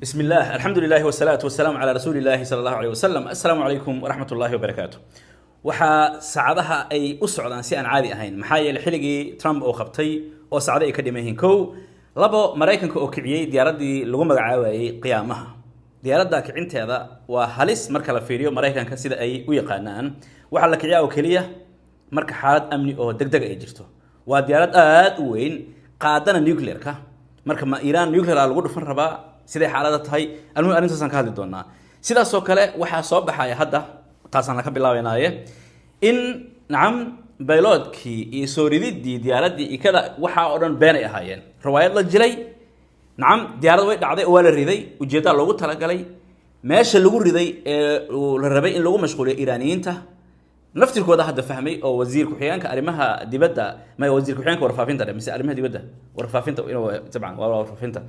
بسم الله، الحمد لله والصلاة والسلام على رسول الله صلى الله عليه وسلم. السلام عليكم ورحمة الله وبركاته. Waxaa saacadaha ay u socdaan si aan caadi ahayn, maxaa yeelay xilligii Trump oo qabtay oo saacado ay ka dhiman yihiin. Kow, labo, Maraykanka oo kiciyey diyaaraddii lagu magacaabayay Qiyaamaha. Diyaaradda kicinteeda waa halis marka la fiiriyo Maraykanka sida ay u yaqaanaan. Waxaa la kiciyaa oo keliya marka xaalad amni oo degdeg ay jirto. Waa diyaarad aada u weyn, qaadana nuclear-ka. Marka ma Iiraan nuclear lagu dhufan rabaa? Siday xaalada tahay? Almuhim, arrintaasaan ka hadli doonaa. Sidaasoo kale waxaa soo baxaya hadda, taasaan ka bilaabeynaaye, in nacam bayloodkii iyo soo rididii diyaaraddii ikada waxaa oo dhan been ay ahaayeen, riwaayad la jilay. Nacam, diyaarad way dhacday oo waa la riday, ujeeddaa loogu talagalay meesha lagu riday ee la rabay in lagu mashquuliyo Iiraaniyiinta naftirkooda hadda fahmay, oo wasiir ku-xigeenka arrimaha dibadda, ma wasiir ku-xigeenka warfaafinta dhe mise arrimaha dibadda, warfaafinta inuu dabcan waa warfaafinta,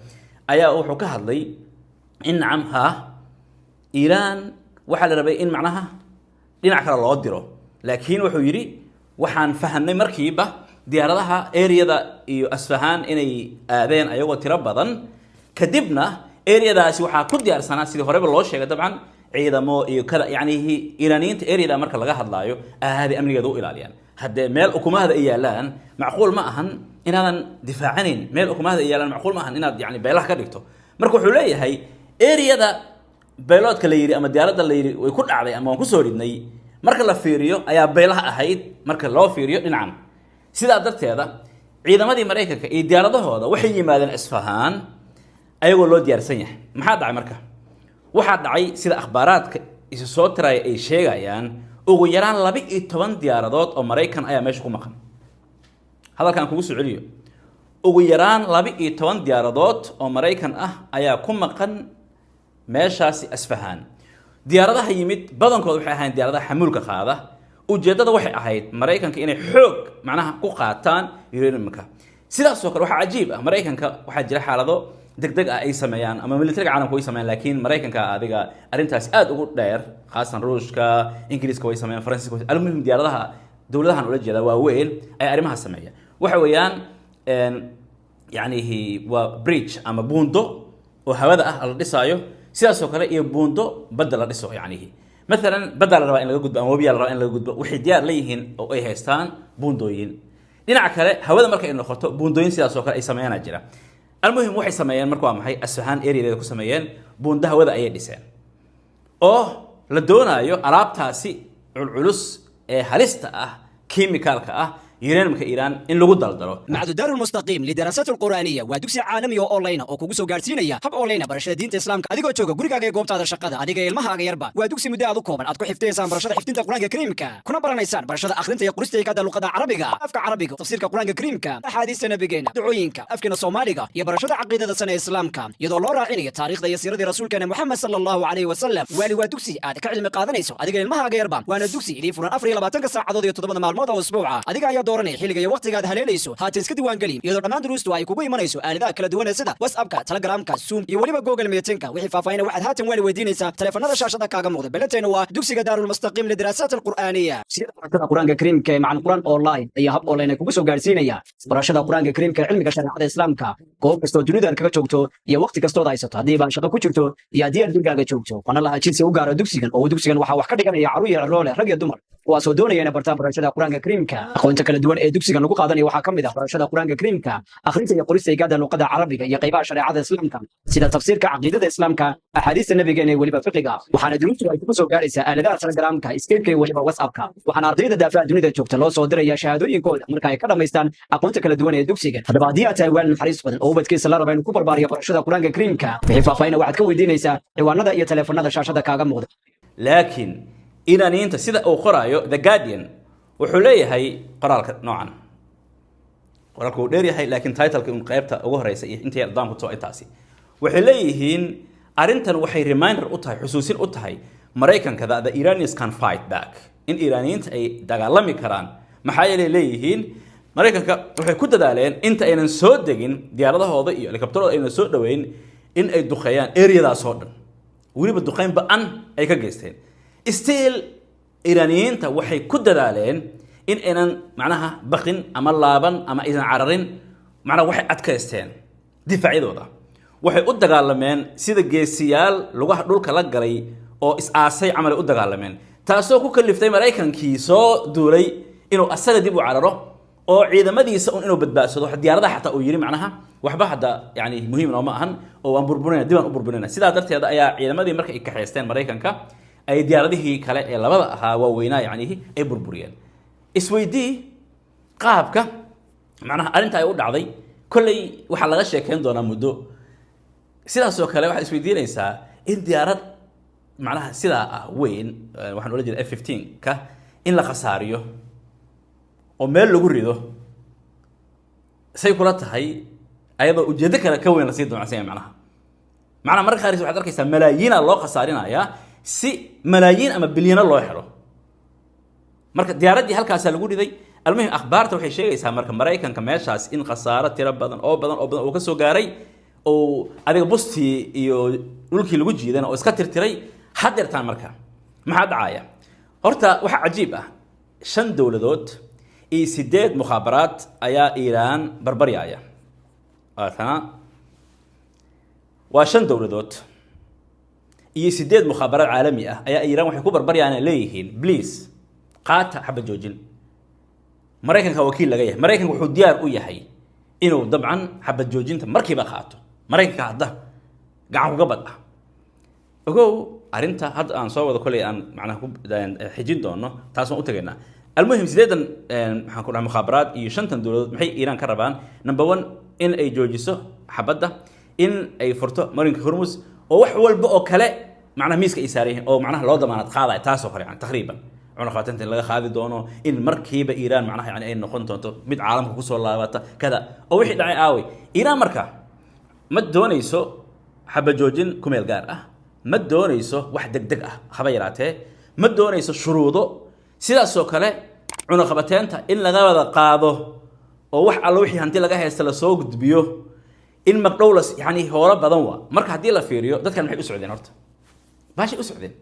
ayaa wuxuu ka hadlay in nacam ha Iiraan waxaa la rabay in macnaha dhinac kale loo diro. Laakiin wuxuu yidhi waxaan fahamnay markiiba diyaaradaha area-da iyo Asfahaan inay aadeen ayagoo tiro badan. Kadibna area-daasi waxaa ku diyaarsanaa, sidii horeba loo sheegay dabcan, ciidamo iyo kada. Yacni Iiraaniyiinta area-da marka laga hadlaayo aaday amnigeeda u ilaaliyaan. Haddee meel ukumahada ay yaalaan, macquul ma ahan inaadan difaacanayn. Meel ukumahada ay yaalaan, macquul ma ahan inaad yani beelaha ka dhigto. Marka wuxuu leeyahay area-da bayloodka la yidhi ama diyaaradda la yidhi way ku dhacday ama waan kusoo ridnay, marka la fiiriyo ayaa beelaha ahayd marka loo fiiriyo dhinacan. Sidaa darteeda ciidamadii Maraykanka iyo diyaaradahooda waxay yimaadeen Isfahaan ayagoo loo diyaarsan yahay. Maxaa dhacay marka? Waxaa dhacay, sida akhbaaraadka isu soo tiraya ay sheegayaan, ugu yaraan 12 diyaaradood oo Maraykan ayaa meesha ku maqan. Hadalkaan kugu soo celiyo: ugu yaraan 12 diyaaradood oo Maraykan ah ayaa ku maqan meeshaasi Asfahaan. Diyaaradaha yimid badankood waxay ahayn diyaaradaha xamuulka qaada. Ujeeddada waxay ahayd Maraykanka inay xoog macnaha ku qaataan uraniumka. Sidaasoo kale waxaa cajiib ah, Maraykanka waxaa jira xaalado degdeg ah ay sameeyaan ama militariga caalamka way sameeyaan, laakiin Maraykanka adiga arrintaasi aada ugu dheer, khaasan Ruushka, Ingiriiska way sameeyaan, Faransiiska way. Almuhim, diyaaradaha dowladahan ula jeeda waaweyn ayaa arrimaha sameeya. Waxa weeyaan yacnihi waa bridge ama buundo oo hawada ah la dhisaayo, sidaasoo kale iyo buundo badda la dhiso. Yacnihi maalan baddaa la rabaa in laga gudbo ama webiyaa la rabaa in laga gudbo, waxay diyaar la yihiin oo ay haystaan buundooyin. Dhinaca kale hawada marka ay noqoto, buundooyin sidaasoo kale ay sameeyaana jira. Almuhim, waxay sameeyeen marka waa maxay? Asfahaan area-deeda ku sameeyeen buundo hawada ayay dhiseen oo la doonaayo alaabtaasi culculus ee halista ah, kimikaalka ah, uraniumka Iiraan in lagu daldalo. Macadu Daaru Lmustaqiim lidaraasat alqur'aaniya waa dugsi caalami oo online oo kugu soo gaarsiinaya hab online barashada diinta Islaamka adigoo jooga gurigaaga iyo goobtaada shaqada, adiga ilmahaaga yarba. Waa dugsi muddo aad u kooban aad ku xifdiyaysaan barashada xifdinta Qur'aanka Kariimka, kuna baranaysaan barashada akhrinta iyo qorista ikada luqada Carabiga, afka Carabiga, tafsiirka Qur'aanka Kariimka, axaadiista nabigeena, ducooyinka, afkeena Soomaaliga iyo barashada caqiidada sana Islaamka, iyadoo loo raacinayo taariikhda iyo siiradii rasuulkeena Moxamed sala Allahu calayhi wasalam. Waali waa dugsi aad ka cilmi qaadanayso adiga ilmahaaga yarba, waana dugsi idii furan 24-ka saacadood iyo 7-da maalmood oo usbuuca. Adiga ayaa dooranaya xilliga iyo waqtiga aad haleelayso. Haatan iska diiwaangeli, iyadoo dhammaan duruustu ay kugu imanayso aaladaha kala duwan ee sida WhatsAppka, Telegramka, Zoom iyo weliba Google Meetingka. Wixii faahfaahina waxaad haatan waali weydiinaysaa taleefanada shaashada kaaga muuqda. Belanteena waa dugsiga Daarulmustaqiim lidiraasaat alqur'aaniya. Dugsiyada barashada Qur'aanka Kariimka ee Macalin Qur'aan Online ayaa hab online kugu soo gaarsiinaya barashada Qur'aanka Kariimka ee cilmiga shareecada Islaamka, goob kastoo dunidan kaga joogto iyo waqti kastood haysato, haddii baa shaqo ku jirto iyo haddii aad gurigaaga joogto. Wana lahaa jinsi u gaara dugsigan, oo dugsigan waxaa wax ka dhiganaya carruur iyo ciroole, rag iyo dumar, kuwaasoo doonaya inay bartaan barashada Qur'aanka Kariimka. Aqoonta kala duwan ee dugsigan lagu qaadanayo waxaa ka mid ah barashada Qur'aanka Kariimka, akhrinta iyo qorista igaada luqada Carabiga iyo qaybaha shareecada Islaamka sida tafsiirka, caqiidada Islaamka, axaadiista nabigeena iyo weliba fiqiga. Waxaana duruustu ay kugu soo gaaraysaa aaladaha Telegramka, Skypeka iyo weliba WhatsAppka. Waxaana ardayda daafaha dunida joogta loo soo diraya shahaadooyinkooda marka ay ka dhammaystaan aqoonta kala duwan ee dugsiga. Haddaba haddii aad tahay waalid naxariis badan oo ubadkiisa la raba inuu ku barbaariyo barashada Qur'aanka Kariimka, wixii faahfaahina waxaad ka weydiinaysaa ciwaanada iyo taleefanada shaashada kaaga muuqda. Laakiin Iiraaniyiinta, sida uu qoraayo The Guardian, wuxuu leeyahay qoraalka noocan, qoraalka uu dheer yahay, laakiin titleka un qaybta ugu horeysa iyo inta yar daan ku soo intaasi, waxay leeyihiin arrintan waxay reminder u tahay, xusuusin u tahay Maraykanka that the Iranians can fight back, in Iiraaniyiinta ay dagaalami karaan. Maxaa yeelay leeyihiin Maraykanka waxay ku dadaaleen inta aynan soo degin diyaaradahooda iyo helikabtarooda aynan soo dhoweyn in ay duqeeyaan area-daas oo dhan, weliba duqeyn ba-an ay ka geysteen. Still Iiraaniyiinta waxay ku dadaaleen in aynan macnaha baqin ama laaban ama aysan cararin, macnaha waxay adkaysteen difaacyadooda. Waxay u dagaalameen sida geesiyaal lugaha dhulka la galay oo is-aasay camal ay u dagaalameen, taasoo ku kaliftay Maraykankii soo duulay inuu asaga dib u cararo oo ciidamadiisa un inuu badbaadsado. Diyaaradaha xataa uu yidhi macnaha waxba hadda yani muhiim nooma ahan oo waan burburinayna, dib aan u burburinayna. Sidaa darteed ayaa ciidamadii marka ay kaxaysteen Maraykanka ay diyaaradihii kale ee labada ahaa waaweynaa yacnihi ay burburiyeen. Isweydii qaabka macnaha arrinta ay u dhacday, kolley waxaa laga sheekeyn doonaa muddo. Sidaasoo kale waxaad isweydiinaysaa in diyaarad macnaha sidaa ah weyn, waxaan ula jeeda F-15 ka, in la khasaariyo oo meel lagu rido, say kula tahay ayadoo ujeeddo kale ka weyn lasii damacsan yahay? Macnaha mararka qaarkiis waxaad arkaysaa malaayiina loo khasaarinayaa si malaayiin ama bilyano loo helo. Marka diyaaraddii halkaasaa lagu riday. Almuhim, akhbaarta waxay sheegaysaa marka Maraykanka meeshaas in khasaaro tiro badan oo badan oo badan uu ka soo gaaray, oo adiga bustii iyo dhulkii lagu jiidan oo iska tirtiray hadeertaan. Marka maxaa dhacaya horta? Waxaa cajiib ah, shan dowladood iyo sideed mukhaabaraad ayaa Iiraan barbaryaaya. Waatana, waa shan dowladood iyo sideed mukhaabaraad caalami ah ayaa Iiraan waxay ku barbaryaan, leeyihiin please qaata xabad joojin. Maraykanka wakiil laga yahay. Maraykanka wuxuu diyaar u yahay inuu dabcan xabad joojinta markiiba qaato. Maraykanka hadda gacan kuga bad ah. Ogow, arrinta hadda aan soo wado kolley aan macnaha ku xijin doono, taas waan u tagaynaa. Almuhim, sideedan maxaan ku dhahay mukhaabaraad iyo shantan dowladood maxay Iiraan ka rabaan? Number one, in ay joojiso xabadda, in ay furto marinka Hormus, oo wax walba oo kale macnaha miiska ay saaran yihiin oo macnaha loo damaanad qaadayo, taasoo kale yani taqriiban cunaqabateynta in laga qaadi doono, in markiiba Iiraan macnaha yani ay noqon doonto mid caalamka kusoo laabata kada oo wixii dhacay aaway. Iiraan marka ma doonayso xabajoojin ku meel gaar ah, ma doonayso wax degdeg ah haba yaraatee, ma doonayso shuruudo. Sidaasoo kale cunaqabateynta in laga wada qaado oo wax allo wixii hanti laga haysta lasoo gudbiyo, in magdhow la yani hoolo badan waa. Marka haddii la fiiriyo dadkan maxay u socdeen horta? Baashay u socdeen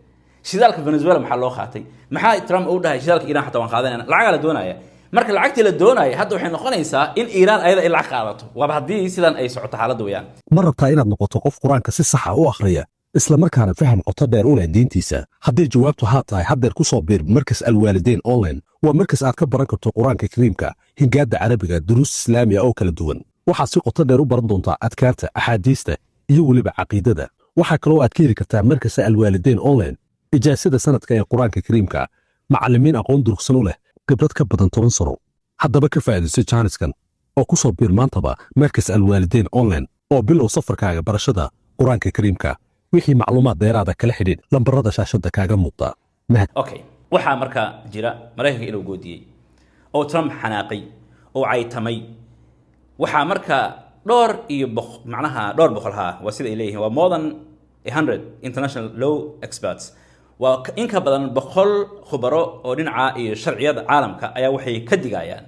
shidaalka Venezuela maxaa loo qaatay? Maxaa Trump uu dhahay shidaalka Iiraan xataa waan qaadanayna? Lacagaa la doonaya. Marka lacagtii la doonaya hadda waxay noqonaysaa in Iiraan ayada ay lacag qaadato, waaba haddii sidan ay socoto xaaladda weeyaan. Ma rabtaa inaad noqoto qof Qur-aanka si saxa u akhriya, isla markaana faham qoto dheer u leh diintiisa? Hadday jawaabtu haa tahay, haddeer ku soo biir Markas Alwaalideyn Online. Waa markas aad ka baran karto Qur-aanka Kariimka, hingaadda Carabiga, duruus Islaamiya oo kala duwan. Waxaad si qoto dheer u baran doontaa adkaarta, axaadiista iyo weliba caqiidada. Waxaa kaloo aad ka heli kartaa Markasa Alwaalideyn Online ijaasada sanadka ee Qur-aanka Kariimka, macallimiin aqoon durugsan u leh, khibrad ka badan 10 sano. Haddaba ka faa'iidayso jaaniskan oo ku soo biir maantaba Markas Alwaalideyn Online oo bilow safarkaaga barashada Qur-aanka Kariimka. Wixii macluumaad dheeraada kala xidhiidh lambarada shaashadda kaaga muuqda. Mahad. Okay, waxaa marka jira Maraykanka inuu goodiyey oo Trump xanaaqay oo caytamay. Waxaa marka dhowr iyo boq macnaha dhowr boqol haa waa sida ay leeyihiin, waa more than 100 international law experts, waa in ka badan 100 khubaro oo dhinaca iyo sharciyada caalamka ayaa waxay ka digayaan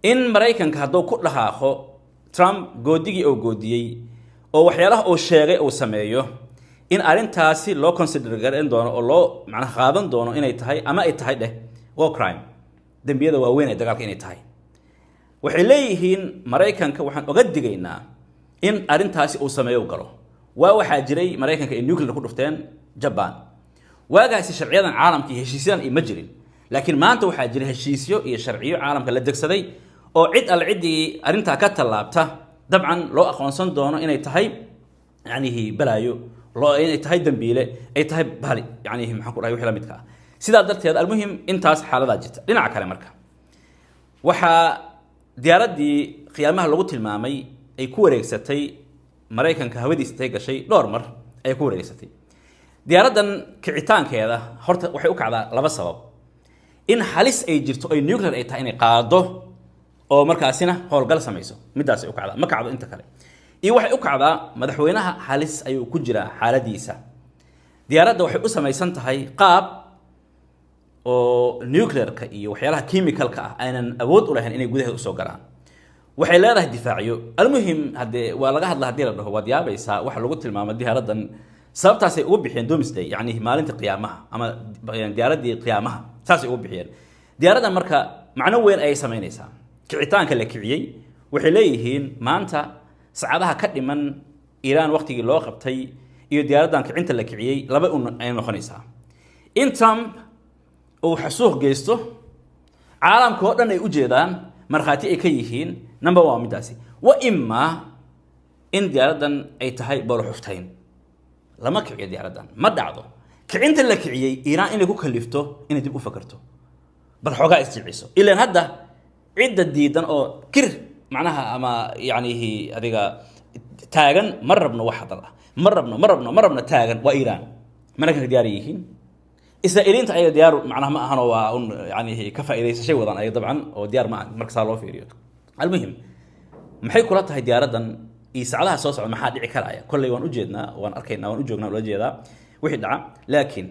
in Maraykanka hadduu ku dhaqaaqo Trump goodigii oo goodiyey oo waxyaalaha uu sheegay uu sameeyo, in arrintaasi loo consider garan doono oo loo macnaha qaadan doono inay tahay ama ay tahay dheh war crime, dembiyada waaweyn ee dagaalka inay tahay. Waxay leeyihiin Maraykanka waxaan oga digaynaa in arrintaasi uu sameeyo u galo. Waa waxaa jiray Maraykanka ay nuclear ku dhufteen Jaban. Waagaasi sharciyadan caalamka iyo heshiisyadan iyo ma jirin, laakiin maanta waxaa jira heshiisyo iyo sharciyo caalamka la degsaday oo cid alle ciddii arrintaa ka tallaabta dabcan loo aqoonsan doono inay tahay yacnihi balaayo loo inay tahay dambiile, ay tahay bahali yacnihi maxaan ku dhahay wixii la midka ah. Sidaa darteed almuhim intaas xaaladaa jirta. Dhinaca kale marka waxaa diyaaraddii qiyaamaha lagu tilmaamay ay ku wareegsatay Maraykanka hawadiisa intay gashay dhowr mar ayay ku wareegsatay. Diyaaraddan kicitaankeeda horta waxay u kacdaa laba sabab: in halis ay jirto ay nuclear ay tahay inay qaado oo markaasina howlgal samayso, midaasay u kacdaa, ma kacdo inta kale. Iyo waxay u kacdaa madaxweynaha halis ayuu ku jiraa xaaladiisa. Diyaaradda waxay u samaysan tahay qaab oo nuclearka iyo waxyaalaha chemicalka ah aynan awood u lahayn inay gudaheeda usoo galaan. Waxay leedahay difaacyo. Almuhim, haddee waa laga hadla haddii la dhaho waad yaabaysaa waxa lagu tilmaamo diyaaraddan. Sababtaasay ugu bixiyeen Doomsday, yacni maalinta qiyaamaha ama diyaaraddii qiyaamaha, saasay ugu bixiyeen diyaaraddan. Marka macno weyn ayay samaynaysaa kicitaanka la kiciyey. Waxay leeyihiin maanta saacadaha ka dhiman Iiraan waqtigii loo qabtay iyo diyaaraddan kicinta la kiciyey laba un ay noqonaysaa: in Trump uu xasuuq geysto, caalamka oo dhan ay u jeedaan, markhaati ay ka yihiin, number one waa middaasi, wa imaa in diyaaraddan ay tahay boolo xuftayn. Lama kiciyo diyaaraddan, ma dhacdo. Kicinta la kiciyey Iiraan inay ku kalifto inay dib u fakarto, bal xoogaa isjilciso, ilaan hadda cidda diidan oo kir macnaha ama yacnihi adiga taagan, "Ma rabno wax hadal ah, ma rabno, ma rabno, ma rabno," taagan waa Iiraan. Maraykanka diyaar yihiin, Israa'iiliinta ayaga diyaar macnaha ma ahanoo waa un yacnihi ka faa'iidaysashay wadaan ayaga dabcan oo diyaar ma aha marka saa loo fiiriyo. Almuhim, maxay kula tahay diyaaraddan iyo saacadaha soo socda maxaa dhici karaya? Kolley waan ujeednaa, waan arkaynaa, waan u joognaa, ula jeedaa wixii dhaca, laakiin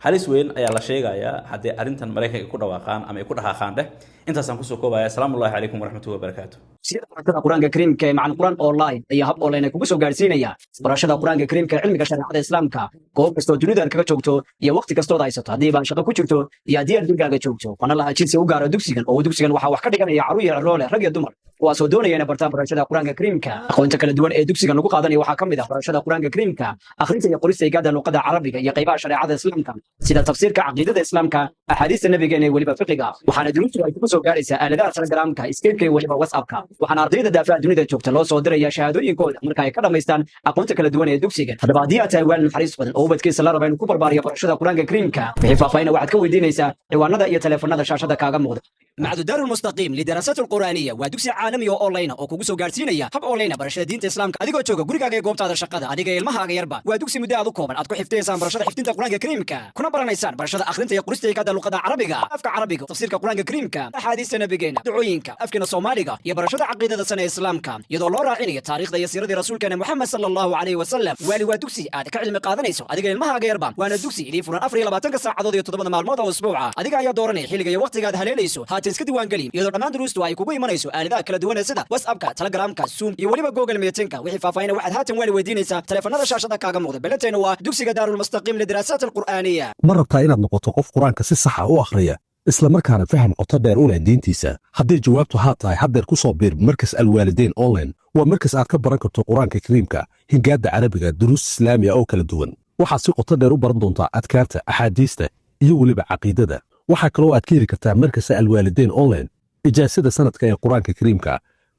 halis weyn ayaa la sheegayaa haddii arrintan Maraykanka ay ku dhawaaqaan ama ay ku dhaqaaqaan dheh. Intaasaan kusoo koobaya. Asalaamu Allahi calaykum waraxmatullahi wabarakaatu. Dugsiyada barashada Qur-aanka Kariimka ee Macalin Qur-aan Online ayaa hab online kugu soo gaarsiinaya barashada Qur-aanka Kariimka ee cilmiga shareecada Islaamka, goob kastoo dunida aad kaga joogto iyo waqti kastood haysato, haddii baan shaqo ku jirto iyo haddii aad gurigaaga joogto. Wana lahaa jinsi u gaara dugsigan oo dugsigan waxaa wax ka dhiganaya carruur iyo ciroole, rag iyo dumar, kuwaasoo doonaya inay bartaan barashada Qur-aanka Kariimka. Aqoonta kala duwan ee dugsigan lagu qaadanayo waxaa ka mid ah barashada Qur-aanka Kariimka, akhrinta iyo qorista higaada luqada Carabiga iyo qaybaha shareecada Islaamka sida tafsiirka, caqiidada Islaamka, axaadiista nabigeena iyo weliba fiqiga. Waxaana duruustu ay kugu soo gaaraysaa aaladaha Telegramka, Skypeka iyo weliba WhatsAppka. Waxaana ardayda daafaha dunida joogta loo soo diraya shahaadooyinkooda marka ay ka dhammaystaan aqoonta kala duwan ee dugsiga. Haddaba haddii aad tahay waalid naxariis badan oo ubadkiisa la raba inuu ku barbaariyo barashada Qur-aanka Kariimka, wixii faahfaahina waxaad ka weydiinaysaa ciwaanada iyo taleefanada shaashada kaaga muuqda. Macadu Daaru Lmustaqiim Lidaraasat Alqur'aaniya waa dugsi caalami oo online oo kugu soo gaarsiinaya hab online barashada diinta Islaamka adigoo jooga gurigaaga iyo goobtaada shaqada, adiga iyo ilmahaaga yarba. Waa dugsi muddo aad u kooban aad ku xifdiyaysaan barashada xifdinta Qur-aanka Kariimka, kuna baranaysaan barashada akhrinta iyo qorista higaada luqada Carabiga, afka Carabiga, tafsiirka Qur-aanka Kariimka, axaadiista nabigeena, ducooyinka, afkeena Soomaaliga iyo barashada caqiidada sana ee Islaamka, iyadoo loo raacinayo taariikhda iyo siiradii rasuulkeena Moxamed sala Allahu calayhi wasalam. Waali waa dugsi aad ka cilmi qaadanayso adiga ilmahaaga yarba, waana dugsi idii furan 24-ka saacadood iyo 7-da maalmood oo usbuuca. Adiga ayaa dooranaya xilliga iyo waqtiga aad haleelayso. Haatan iska diiwaangeli, iyadoo dhammaan duruustu ay kugu imanayso aaladaha kala duwan ee sida WhatsAppka, Telegramka, Zoom iyo weliba Google Meetingka. Wixii faahfaahina waxaad haatan waali weydiinaysaa taleefanada shaashada kaaga muuqda. Belanteena waa dugsiga Daarulmustaqiim Lidiraasaat Alqur'aaniya. Ma rabtaa inaad noqoto qof qur-aanka si saxa u akhriya, isla markaana faham qoto dheer u leh diintiisa? Hadday jawaabtu haa tahay, haddeer ku soo biir Markas Alwaalideyn Online. Waa markas aad ka baran karto qur-aanka kariimka, hingaadda Carabiga, duruus islaamiya oo kala duwan. Waxaad si qoto dheer u baran doontaa adkaarta, axaadiista iyo weliba caqiidada. Waxaa kaloo aad ka heli kartaa Markasa Alwaalideyn Online ijaasada sanadka ee qur-aanka kariimka,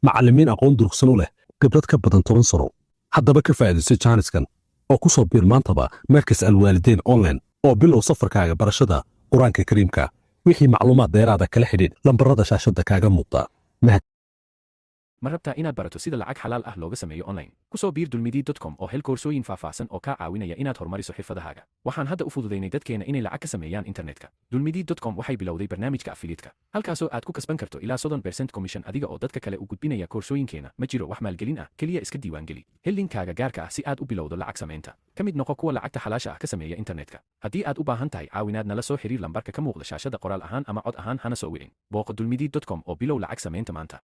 macallimiin aqoon durugsan u leh, khibrad ka badan 10 sano. Haddaba ka faa'iidayso jaaniskan oo ku soo biir maantaba Markas Alwaalideyn Online oo bilow safarkaaga barashada qur-aanka kariimka. Wixii macluumaad dheeraada kala xidhiidh lambarada shaashadda kaaga muuqda. Ma rabtaa inaad barato sida lacag xalaal ah looga sameeyo online? Ku soo biir dulmidi.com oo hel koorsooyin faahfaahsan oo kaa caawinaya inaad horumariso xirfadahaaga. Waxaan hadda u fududaynay dadkeena inay lacag ka sameeyaan internetka. Dulmidi.com waxay bilowday barnaamijka affiliate-ka, halkaasoo aad ku kasban karto ilaa 30% commission adiga oo dadka kale u gudbinaya koorsooyinkeena. Ma jiro wax maalgelin ah, keliya iska diiwaangeli. Hel linkaaga gaarka ah si aad u bilowdo lacag samaynta. Ka mid noqo kuwa lacagta xalaasha ah ka sameeya internetka. Haddii aad u baahan tahay caawinaad, nala soo xiriir lambarka ka muuqda shaashada, qoraal ahaan ama cod ahaan, hana soo wicin. Booqo dulmidi.com oo bilow lacag samaynta maanta.